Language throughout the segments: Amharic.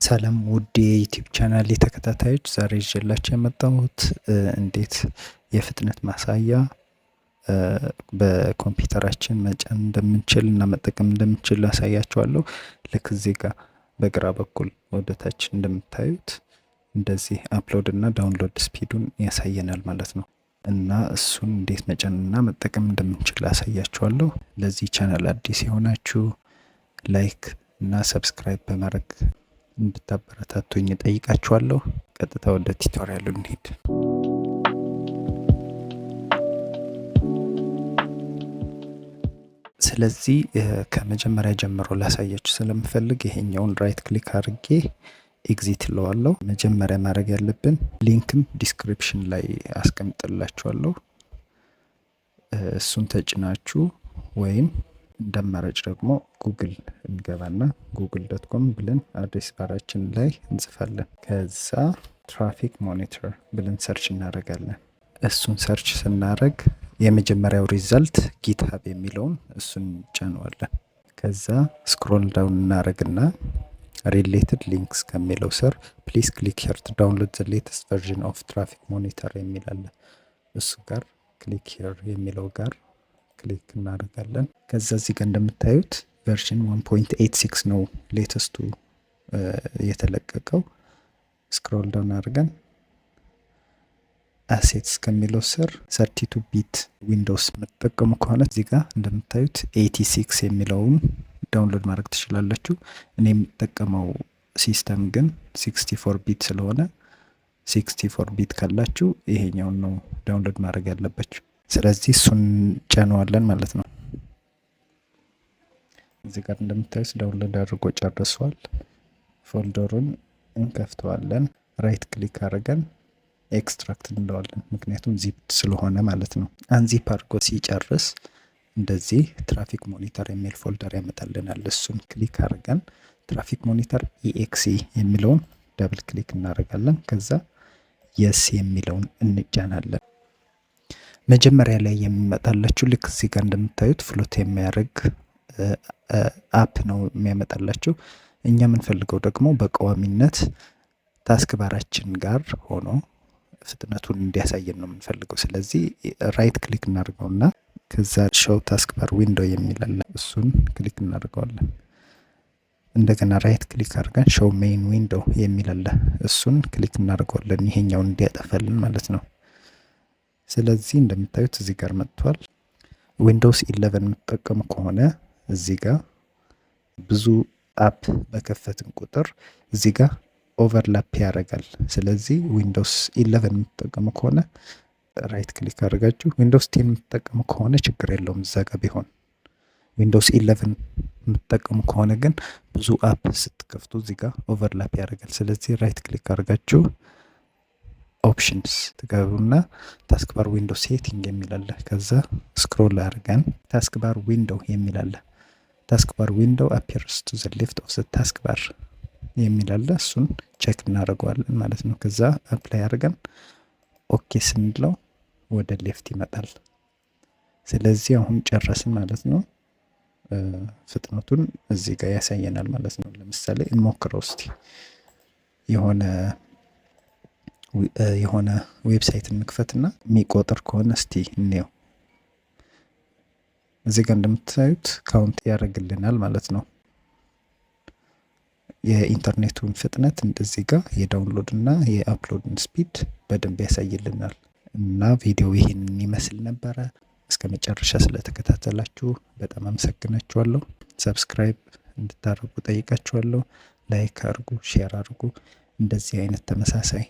ሰላም ውድ የ YouTube channel ተከታታዮች፣ ዛሬ ይዤላችሁ የመጣሁት እንዴት የፍጥነት ማሳያ በኮምፒውተራችን መጫን እንደምንችል እና መጠቀም እንደምንችል ላሳያችኋለሁ። ልክ እዚህ ጋር በግራ በኩል ወደ ታች እንደምታዩት እንደዚህ upload እና download speed ኡን ያሳየናል ማለት ነው። እና እሱን እንዴት መጫን እና መጠቀም እንደምንችል አሳያችኋለሁ። ለዚህ ቻናል አዲስ የሆናችሁ like እና subscribe በማድረግ እንድታበረታቱኝ እጠይቃችኋለሁ። ቀጥታ ወደ tutorial ኡ እንሂድ። ስለዚህ ከመጀመሪያ ጀምሮ ላሳያችሁ ስለምፈልግ ይሄኛውን right click አድርጌ exit እለዋለሁ። መጀመሪያ ማድረግ ያለብን link ም description ላይ አስቀምጥላችኋለሁ። እሱን ተጭናችሁ ወይም እንደአማራጭ ደግሞ ጉግል እንገባና google.com ብለን address bar ኣችን ላይ እንጽፋለን። ከዛ traffic monitor ብለን search እናደርጋለን። እሱን search ስናደርግ የመጀመሪያው result GitHub የሚለውን እሱን እንጫነዋለን። ከዛ scroll down እናደርግና related links ከሚለው ስር "Please click here to download the latest version of Traffic Monitor" የሚል አለ። እሱ ጋር click here የሚለው ጋር click እናደርጋለን። ከዛ እዚህ ጋር እንደምታዩት version 1.86 ነው latest ኡ የተለቀቀው። Scroll down አድርገን assets ከሚለው ስር 32 bit Windows የምትጠቀሙ ከሆነ እዚህ ጋር እንደምታዩት 86 የሚለውን download ማድረግ ትችላላችሁ። እኔ የምጠቀመው system ግን 64 bit ስለሆነ 64 bit ካላችሁ ይሄኛውን ነው download ማድረግ ያለባችሁ። ስለዚህ እሱን ጫነዋለን ማለት ነው። እዚህ ጋር እንደምታዩት download አድርጎ ጨርሷል። Folder ኡን እንከፍተዋለን። Right click አድርገን extract እንለዋለን። ምክንያቱም ዚፕ ስለሆነ ማለት ነው። Unzip አድርጎ ሲጨርስ እንደዚህ traffic monitor የሚል folder ያመጣልናል። እሱን click አድርገን traffic monitor exe የሚለውን double click እናደርጋለን። ከዛ yes የሚለውን እንጫናለን። መጀመሪያ ላይ የሚመጣላችሁ ልክ እዚህ ጋር እንደምታዩት float የሚያደርግ app ነው የሚያመጣላችሁ። እኛ የምንፈልገው ደግሞ በቋሚነት task bar ኣችን ጋር ሆኖ ፍጥነቱን እንዲያሳየን ነው የምንፈልገው። ስለዚህ right click እናደርገውና ከዛ show taskbar window የሚል አለ፣ እሱን click እናደርገዋለን። እንደገና right click አድርገን show main window የሚል አለ፣ እሱን click እናደርገዋለን። ይሄኛውን እንዲያጠፋልን ማለት ነው። ስለዚህ እንደምታዩት እዚህ ጋር መጥቷል። Windows 11 የምትጠቀሙ ከሆነ እዚህ ጋር ብዙ app በከፈትን ቁጥር እዚህ ጋር overlap ያደርጋል። ስለዚህ Windows 11 የምትጠቀሙ ከሆነ right click አድርጋችሁ፣ Windows 10 የምትጠቀሙ ከሆነ ችግር የለውም እዛ ጋር ቢሆን። Windows 11 የምትጠቀሙ ከሆነ ግን ብዙ app ስትከፍቱ እዚህ ጋር overlap ያደርጋል። ስለዚህ right click አድርጋችሁ options ትገቡና taskbar window setting የሚል አለ። ከዛ scroll አድርገን taskbar window የሚል አለ። Taskbar window appears to the left of the taskbar የሚል አለ። እሱን check እናደርገዋለን ማለት ነው። ከዛ apply አድርገን okay ስንለው ወደ left ይመጣል። ስለዚህ አሁን ጨረስን ማለት ነው። ፍጥነቱን እዚህ ጋር ያሳየናል ማለት ነው። ለምሳሌ እንሞክረው እስቲ፣ የሆነ website እንክፈትና የሚቆጥር ከሆነ እስቲ እንየው። እዚህ ጋር እንደምታዩት count ያደርግልናል ማለት ነው። የኢንተርኔቱን ፍጥነት እንደዚህ ጋር የ download እና የ upload ን speed በደንብ ያሳይልናል። እና ቪዲዮ ይሄንን ይመስል ነበረ። እስከ መጨረሻ ስለተከታተላችሁ በጣም አመሰግናችኋለሁ። Subscribe እንድታደርጉ ጠይቃችኋለሁ። Like አድርጉ፣ share አድርጉ። እንደዚህ አይነት ተመሳሳይ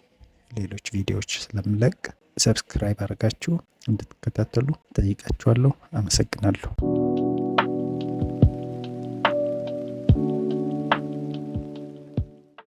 ሌሎች ቪዲዮዎች ስለምለቅ subscribe አድርጋችሁ እንድትከታተሉ ጠይቃችኋለሁ። አመሰግናለሁ።